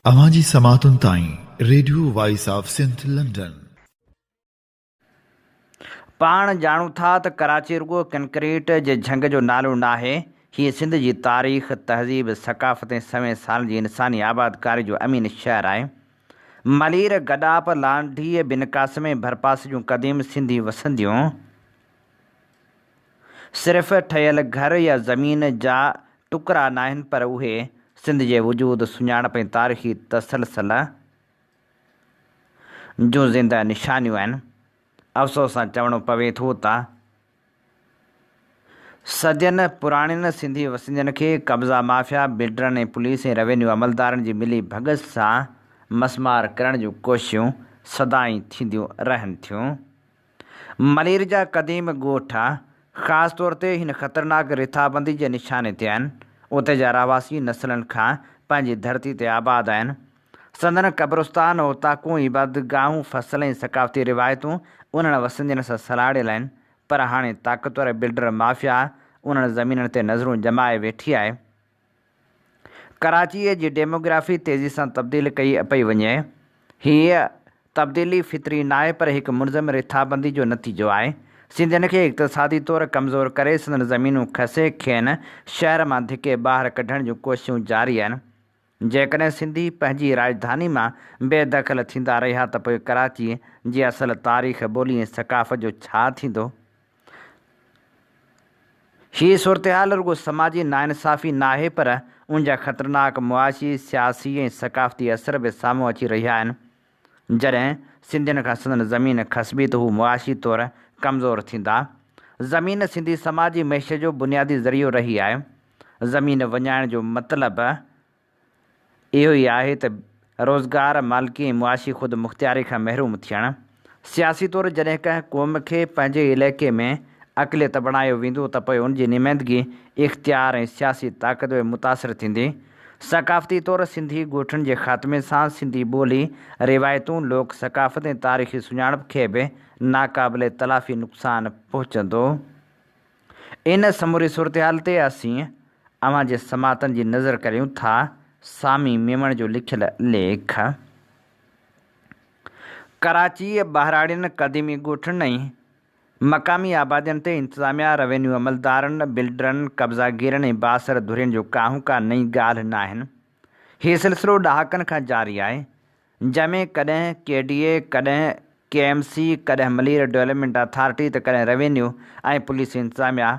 اوهان جي سماعتن تائين radio voice of Sindh London. پاڻ ڄاڻون ٿا ته ڪراچي رڳو ڪنڪريٽ جي جهنگ جو نالو ناهي، هيء سنڌ جي تاريخ، تهذيب، ثقافت ۽ سوين سالن جي انساني آبادڪاري جو امين شهر آهي. ملير، گڏاپ، لانڍيء، بن قاسم ۽ ڀرپاسي جون قديم سنڌي وسنديون صرف ٺهيل گهر يا زمين جا ٽڪرا ناهن پر اهي سنڌ جي وجود، سڃاڻپ ۽ تاريخي تسلسل جون زنده نشانيون آهن. افسوس سان چوڻو پوي ٿو ته صدين پراڻين سنڌي وسندين کي قبضا مافيا، بلڊرن ۽ پوليس ۽ روينيو عملدارن جي ملي ڀڳت سان مسمار ڪرڻ جون ڪوششون سدائين ٿينديون رهن ٿيون. ملير جا قديم ڳوٺ خاص طور تي هن خطرناڪ رٿابندي جي نشاني تي آهن. اتي جا رهواسي نسلن کان پنهنجي ڌرتي تي آباد آهن. سندن قبرستان، اوطاقون، عبادتگاهون، فصل ۽ ثقافتي روايتون انهن وسندين سان سلهاڙيل آهن، پر هاڻي طاقتور بلڊر مافيا انهن زمينن تي نظرون ڄمائي ويٺي آهي. ڪراچيء جي ڊيموگرافي تيزي سان تبديل ڪئي پئي وڃي. هيء تبديلي فطري ناهي پر هڪ منظم رٿابندي جو نتيجو آهي. سنڌين کي اقتصادي طور ڪمزور ڪري سندن زمينون کسي کين شهر مان ڌڪي ٻاهر ڪڍڻ جون ڪوششون جاري آهن. جيڪڏهن سنڌي پنهنجي راڄڌاني مان بي دخل ٿيندا رهيا ته پوء ڪراچيء جي اصل تاريخ، ٻولي ۽ ثقافت جو ڇا ٿيندو؟ هيء صورتحال رڳو سماجي ناانصافي ناهي پر ان جا خطرناڪ معاشي، سياسي ۽ ثقافتي اثر به سامهون اچي رهيا آهن. جڏهن سنڌين کان سندن زمين کسبي ته هو معاشي طور ڪمزور ٿيندا. زمين سنڌي سماجي معيشت جو بنيادي ذريعو رهي آهي. زمين وڃائڻ جو مطلب اهو ئي آهي ته روزگار، مالڪي ۽ معاشي خود مختياري کان محروم ٿيڻ. سياسي طور جڏهن ڪنهن قوم کي پنهنجي علائقي ۾ اقليت بڻايو ويندو ته پوء ان جي نمائندگي، اختيار ۽ سياسي طاقت به متاثر ٿيندي. ثقافتي طور سنڌي ڳوٺن جي خاتمي سان سنڌي ٻولي، روايتون، لوڪ ثقافت ۽ تاريخي سڃاڻپ کي به ناقابل تلافي نقصان پهچندو. ان سموري صورتحال تي اسين اوهان جي سماعتن جي نظر ڪريون ٿا سامي ميمڻ جو لکيل ليک. ڪراچيء ٻهراڙين، قديمي ڳوٺن ۽ مقامي آبادين تي انتظاميا، روينيو عملدارن، بلڊرن، قبضاگيرن ۽ بااثر ڌرين جو ڪاهون ڪا نئين ڳالهه ناهن. هي سلسلو ڏهاڪن کان جاري آهي. جنهن ۾ ڪڏهن ڪي ڊي اي، ڪڏهن ڪي ايم سي، ڪڏهن ملير ڊولپمينٽ اٿارٽي ته ڪڏهن روينيو ۽ پوليس انتظاميا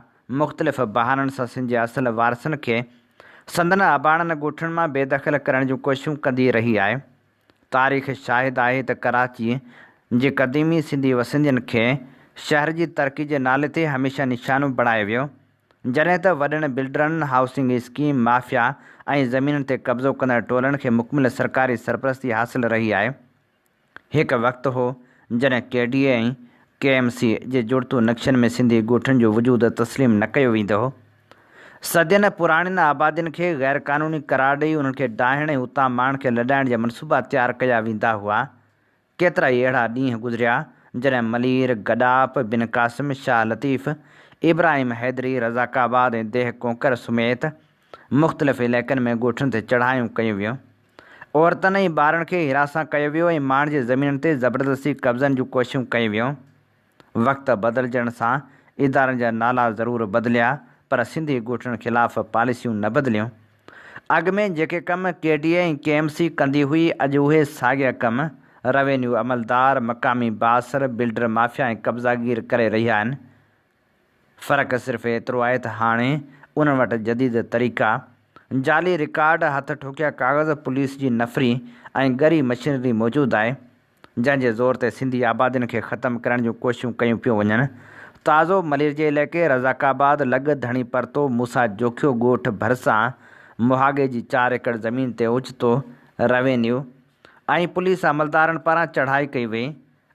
مختلف بهانن سان سنڌ جي اصل وارثن کي سندن اباڻن ڳوٺن مان بي دخل ڪرڻ جون ڪوششون ڪندي رهي آهي. تاريخ شاهد آهي ته ڪراچي جي قديمي سنڌي وسندين کي شهر جي ترقي جي نالي تي هميشه نشانو بڻايو ويو. جڏهن ته وڏن بلڊرن، هائوسنگ اسڪيم مافيا ۽ زمينن تي قبضو ڪندڙ ٽولن کي مڪمل سرڪاري سرپرستي حاصل رهي آهي. هڪ وقت هو جڏهن K D A ۽ K M C جي جڙتو نقشن ۾ سنڌي ڳوٺن جو وجود تسليم نه ڪيو ويندو هو. صدين پراڻين آبادين کي غير قانوني قرار ڏئي انهن کي ڊاهڻ ۽ اتان ماڻهن کي لڏائڻ جا منصوبا تيار ڪيا ويندا هئا. ڪيترائي اهڙا ڏينهن گذريا، جڏهن ملير، گڏاپ، بن قاسم، شاهه لطيف، ابراهيم حيدري، رزاق آباد ۽ ديهه ڪونڪر سميت مختلف علائقن ۾ ڳوٺن تي چڙهايون ڪيون ويون. عورتن ۽ ٻارن کي هراسان ڪيو ويو ۽ ماڻهن جي زمينن تي زبردستي قبضن جون ڪوششون ڪيون ويون. وقت بدلجڻ سان ادارن جا نالا ضرور بدليا پر سنڌي ڳوٺن خلاف پاليسيون نه بدليون. اڳ ۾ جيڪي ڪم K D A ۽ K M C ڪندي هئي اڄ اهي ساڳيا ڪم روينيو عملدار، مقامي بااثر، بلڊر مافيا ۽ قبضاگير ڪري رهيا آهن. فرق صرف ايترو آهي ته هاڻي انهن وٽ جديد طريقا، جعلي رڪارڊ، هٿ ٺوڪيا ڪاغذ، پوليس جي نفري ۽ ڳري مشينري موجود آهي. جنهن جي زور تي سنڌي آبادين کي ختم ڪرڻ جون ڪوششون ڪيون پيون وڃن. تازو ملير جي علائقي رزاق آباد لڳ ڌڻي پرتو موسيٰ جوکيو ڳوٺ ڀرسان مهاڳي جي چار ايڪڙ زمين تي اوچتو روينيو ۽ پوليس عملدارن پاران چڙهائي ڪئي وئي.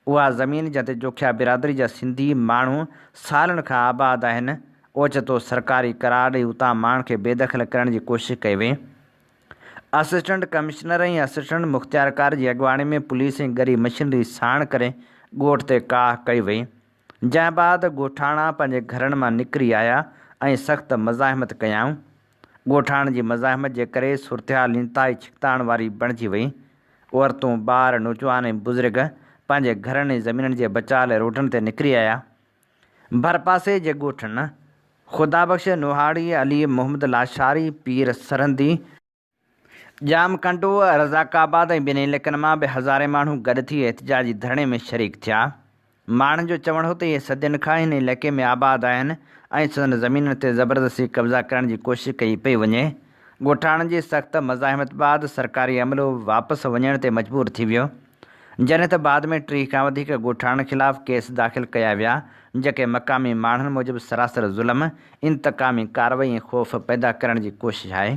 اها زمين جنهن تي جوکيا برادري جا سنڌي ماڻهو سالن کان آباد آهن، اوچتو سرڪاري قرار ڏئي اتان ماڻهن کي بيدخل ڪرڻ جي ڪوشش ڪئي وئي. اسسٽنٽ ڪمشنر ۽ اسسٽنٽ مختيارڪار جي اڳواڻي ۾ پوليس ۽ ڳري مشينري ساڻ ڪري ڳوٺ تي ڪاهه ڪئي وئي، جنهن بعد ڳوٺاڻا پنهنجي گهرن مان نڪري آيا ۽ سخت مزاحمت ڪيائون. ڳوٺاڻن جي مزاحمت جي ڪري صورتحال انتهائي ڇڪتاڻ واري بڻجي وئي. عورتون، ٻار، نوجوان ۽ بزرگ پنهنجي گهرن ۽ زمينن جي بچاء لاء روڊن تي نڪري آيا. ڀرپاسي جي ڳوٺن خدا بخش نوحاڻي، علي محمد لاشاري، پير سرهندي، ڄام ڪنڊو، رزاق آباد ۽ ٻين علائقن مان به هزارين ماڻهو گڏ ٿي احتجاجي ڌرڻي ۾ شريڪ ٿيا. ماڻهن جو چوڻ هو ته اهي صدين کان هن علائقي ۾ آباد آهن ۽ سندن زمينن تي زبردستي قبضا ڪرڻ جي ڪوشش ڪئي پئي وڃي. ڳوٺاڻن جي سخت مزاحمت بعد سرڪاري عملو واپس وڃڻ تي مجبور ٿي ويو. جڏهن ته بعد ۾ 30 کان وڌيڪ ڳوٺاڻن خلاف ڪيس داخل ڪيا ويا، جيڪي مقامي ماڻهن موجب سراسر ظلم، انتقامي ڪارروائي ۽ خوف پيدا ڪرڻ جي ڪوشش آهي.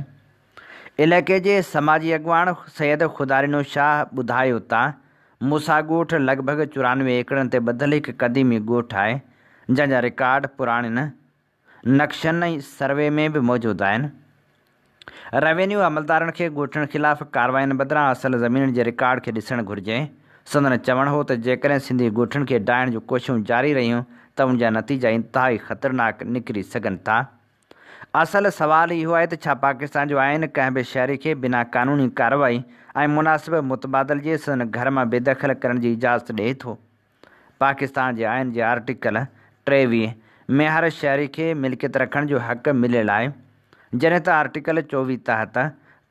علائقي جي سماجي اڳواڻ سيد خدارينو شاهه ٻڌايو ته موسيٰ ڳوٺ لڳ ڀڳ 94 ايڪڙن تي ٻڌل هڪ قديمي ڳوٺ آهي، جنهن جا رڪارڊ پراڻين نقشن ۽ سروي ۾ به موجود آهن. روينيو عملدارن کي ڳوٺن خلاف ڪارروائين بدران اصل زمينن جي رڪارڊ کي ڏسڻ گهرجي. سندن چوڻ هو ته جيڪڏهن سنڌي ڳوٺن کي ڊاهڻ جون ڪوششون جاري رهيون ته ان جا نتيجا انتهائي خطرناڪ نڪري سگهن ٿا. اصل سوال اهو آهي ته ڇا پاڪستان جو آئين ڪنهن به شهري کي بنا قانوني ڪارروائي ۽ مناسب متبادل جي سندن گهر مان بي دخل ڪرڻ جي اجازت ڏئي ٿو؟ پاڪستان جي آئين جي آرٽيڪل 23 ۾ هر شهري کي ملڪيت رکڻ جو حق مليل آهي، جڏهن ته آرٽيڪل 24 تحت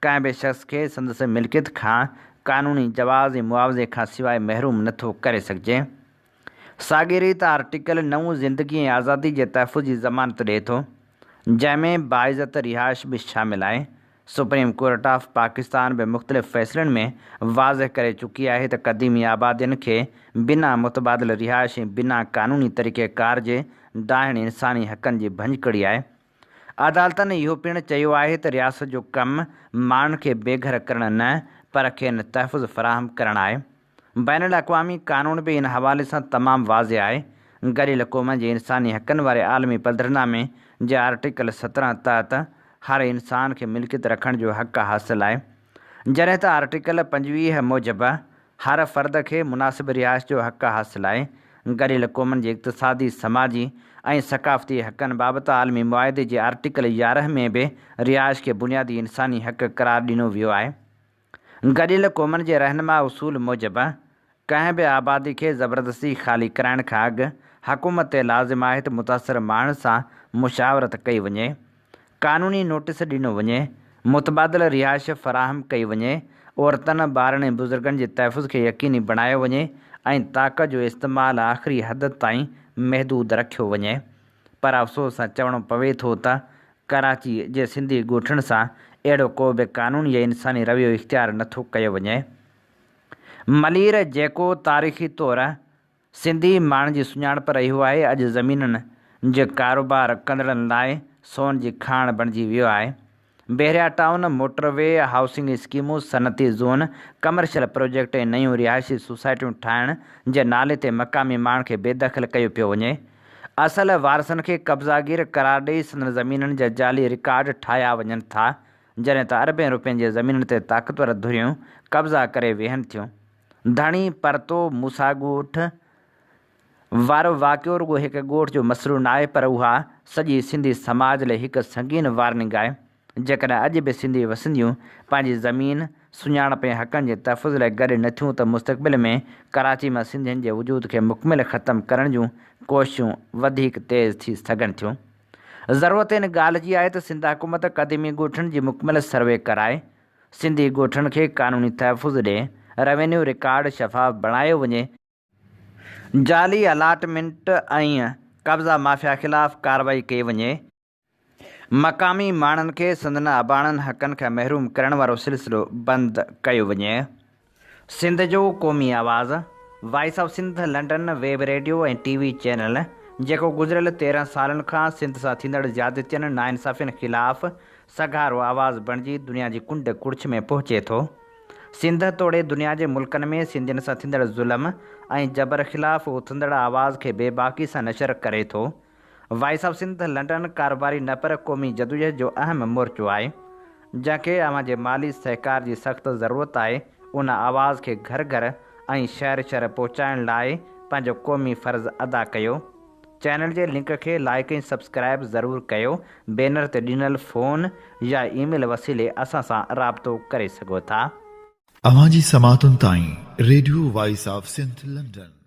ڪنهن به شخص کي سندس ملڪيت کان قانوني جواز ۽ معاوضي کان سواء محروم نٿو ڪري سگهجي. ساڳي ريت آرٽيڪل 9 زندگي ۽ آزادي جي تحفظ جي ضمانت ڏئي ٿو، جنهن ۾ باعزت رهائش به شامل آهي. سپريم ڪورٽ آف پاڪستان به مختلف فيصلن ۾ واضح ڪري چڪي آهي ته قديمي آبادين کي بنا متبادل رهائش ۽ بنا قانوني طريقيڪار جي ڊاهڻ انساني حقن جي ڀڃڪڙي آهي. عدالتن اهو پڻ چيو آهي ته رياست جو ڪم ماڻهن کي بي گهر ڪرڻ نه پر کين تحفظ فراهم ڪرڻ آهي. بين الاقوامي قانون به ان حوالي سان تمام واضح آهي. گڏيل قومن جي انساني حقن واري عالمي پڌرنامي جي آرٽيڪل 17 تحت هر انسان کي ملڪيت رکڻ جو حق حاصل آهي. جڏهن ته آرٽيڪل 25 موجب هر فرد کي مناسب رهائش جو حق حاصل آهي. گڏيل قومن جي اقتصادي، سماجي ۽ ثقافتي حقن بابت عالمي معاهدي جي آرٽيڪل 11 ۾ به رهائش کي بنيادي انساني حق قرار ڏنو ويو آهي. گڏيل قومن جي رهنما اصول موجب، ڪنهن به آبادي کي زبردستي خالي ڪرائڻ کان اڳ حڪومت تي لازم آهي ته متاثر ماڻهن سان مشاورت ڪئي وڃي. قانوني نوٽيس ڏنو وڃي، متبادل رهائش فراهم ڪئي وڃي، عورتن، ٻارن ۽ بزرگن جي تحفظ کي يقيني بڻايو وڃي ۽ طاقت جو استعمال آخري حد تائين محدود رکيو وڃي. پر افسوس سان چوڻو پوي ٿو ته ڪراچي جي سنڌي ڳوٺن سان اهڙو ڪو به قانوني يا انساني رويو اختيار نٿو ڪيو وڃي. ملير جيڪو تاريخي طور سنڌي ماڻهن جي سڃاڻپ رهيو آهي، اڄ زمينن جي ڪاروبار ڪندڙن لاء سون جي کاڻ بڻجي ويو آهي. Bahria town, motor V, housing اسڪيمون، صنعتي زون، ڪمرشل پروجيڪٽ ۽ نيون رهائشي سوسائٽيون ٺاهڻ جي نالي تي مقامي ماڻهن کي بيدخل ڪيو پيو وڃي. اصل وارثن کي قبضاگير قرار ڏئي سندن زمينن جا جعلي رڪارڊ ٺاهيا وڃن ٿا، جڏهن ته اربين روپين جي زمينن تي طاقتور ڌريون قبضا ڪري ويهن ٿيون. ڌڻي پرتو موسيٰ ڳوٺ وارو واقعو رڳو هڪ ڳوٺ جو مسئلو ناهي پر اها سڄي سنڌي سماج لئي هڪ سنگين وارننگ آهي. جيڪڏهن اڄ به سنڌي وسنديون پنهنجي زمين، سڃاڻپ ۽ حقن جي تحفظ لئي گڏ نه ٿيون ته مستقبل ۾ ڪراچي مان سنڌين جي وجود کي مڪمل ختم ڪرڻ جون ڪوششون وڌيڪ تيز ٿي سگهن ٿيون. ضرورت ان ڳالهه جي آهي ته سنڌ حڪومت قديمي ڳوٺن جي مڪمل سروي ڪرائي سنڌي ڳوٺن کي قانوني تحفظ ڏئي روينيو رڪارڊ شفاف بڻايو وڃي، جعلي الاٽمينٽ ۽ قبضا مافيا خلاف ڪارروائي ڪئي وڃي، مقامي ماڻهن کي سندن اباڻن حقن کان محروم ڪرڻ وارو سلسلو بند ڪيو وڃي. سنڌ جو قومي آواز، voice of Sindh London web radio ۽ T V channel جيڪو گذريل 13 سالن کان سنڌ سان ٿيندڙ زيادتين، ناانصافين خلاف سگهارو آواز بڻجي دنيا جي ڪنڊ ڪڙڇ ۾ پهچي ٿو. سنڌ توڙي دنيا جي ملڪن ۾ سنڌين سان ٿيندڙ ظلم ۽ جبر خلاف اٿندڙ آواز کي بيباڪي سان نشر ڪري ٿو. وائس آف سنڌ لنڊن ڪاروباري نه پر قومي جدوجهد جو اهم مورچو آهي. جنهن کي اوهان جي مالي سهڪار جي سخت ضرورت آهي. ان آواز کي گهر گهر ۽ شهر شهر پهچائڻ لاء پنهنجو قومي فرض ادا ڪيو. چينل جي لنڪ کي لائيڪ ۽ سبسڪرائيب ضرور ڪيو. بينر تي ڏنل فون يا اي ميل وسيلي اسان سان رابطو ڪري سگهو ٿا. اوهان جي سماعتن تائين radio voice of Sindh London.